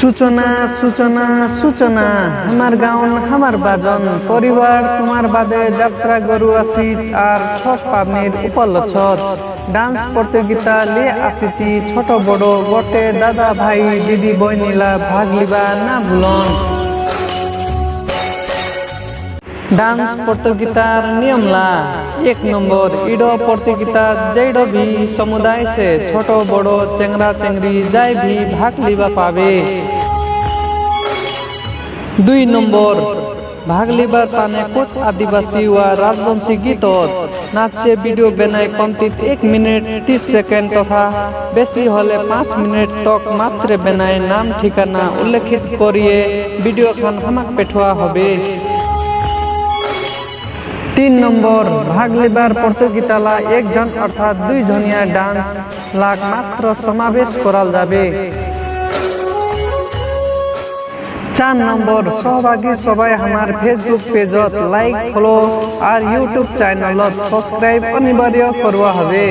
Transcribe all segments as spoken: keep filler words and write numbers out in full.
সূচনা, সূচনা, সূচনা। আমার গাউন, আমার বাজন, পরিবার তোমার বাদে যাত্রা গরু আসিত আর ছট পাবনির উপলক্ষত। ডান্স প্রতিযোগিতা লে আসিছি ছোট বড় গটে দাদা ভাই দিদি বইনিলা ভাগ লিবা না ভুলন। ডান্স প্রতিযোগিতার নিয়মলা, এক নম্বর, ইডো প্রতিযোগিতা যেইডো ভি সমুদায় সে ছোট বড় চেংড়া চেংড়ি যাই ভি ভাগ লিবা পাবে। দুই নম্বর, ভাগ লিবার পানে কুছ আদিবাসী ওয়া রাজবংশী গীতত নাচে ভিডিও বেনাই কমতিত এক মিনিট ত্রিশ সেকেন্ড তথা বেশি হলে পাঁচ মিনিট তক মাত্রে বেনাই নাম ঠিকানা উল্লেখিত করিয়ে ভিডিও খান হামাক পেঠোয়া হবে। তিন নম্বর, ভাগ লিবার প্রতিযোগিতালা একজন অর্থাৎ দুই জনিয়া ডান্স লাগ মাত্র সমাবেশ করাল যাবে। চার নম্বর, সহভাগী সবাই আমার Facebook পেজত লাইক, ফলো আর YouTube চ্যানেলত সাবস্ক্রাইব অনিবার্য করবা হবে।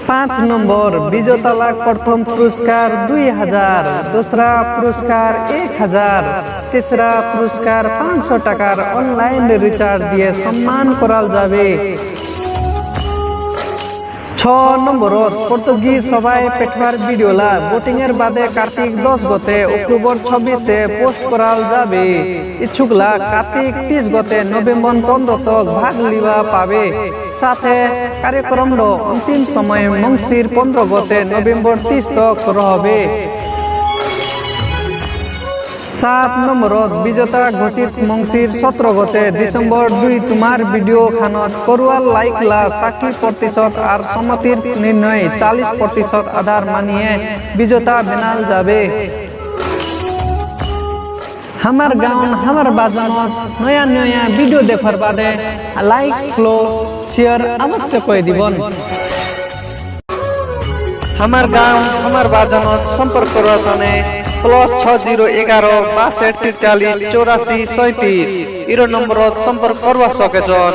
পাঁচ নম্বর, বিজেতালাক প্রথম পুরস্কার দুই হাজার, দুসরা পুরস্কার এক হাজার, তিসরা পুরস্কার পাঁচশো টাকার অনলাইন রিচার্জ দিয়ে সম্মান করাল যাবে। ছ নম্বরত, প্রতিযোগী সবাই পেঠোয়ার ভিডিওলা ভোটিংয়ের বাদে কার্তিক দশ গতে অক্টোবর চব্বিশে পোস্ট করাল যাবে। ইচ্ছুকলা কার্তিক ত্রিশ গতে নভেম্বর পনেরো তক ভাগ লিবা পাবে। সাথে কার্যক্রমর অন্তিম সময় মংসির পনেরো গতে নভেম্বর ত্রিশ তক রহবে। সাত নম্বরত বিজেতা ঘোষিত মংসির সতেরো গতে ডিসেম্বর দুই তোমার ভিডিও খানত করুয়াল লাইকলা ষাঠি প্রতিশত আর সম্মতির নির্ণয় চল্লিশ প্রতিশত আধার মানিয়ে বিজেতা বেনাল যাবে। আমার গাউন আমার বাজনত নয়া নয়া ভিডিও দেখবার বাদে লাইক, ফলো, শেয়ার অবশ্য করে দিবন। আমার গাউন আমার বাজনত সম্পর্ক রতনে প্লাস ছ জিরো এগারো বাষট্টি তেতাল্লিশ চৌরাশি ছয়ত্রিশ ইরো নম্বরত সম্পর্ক করবা সকেজন।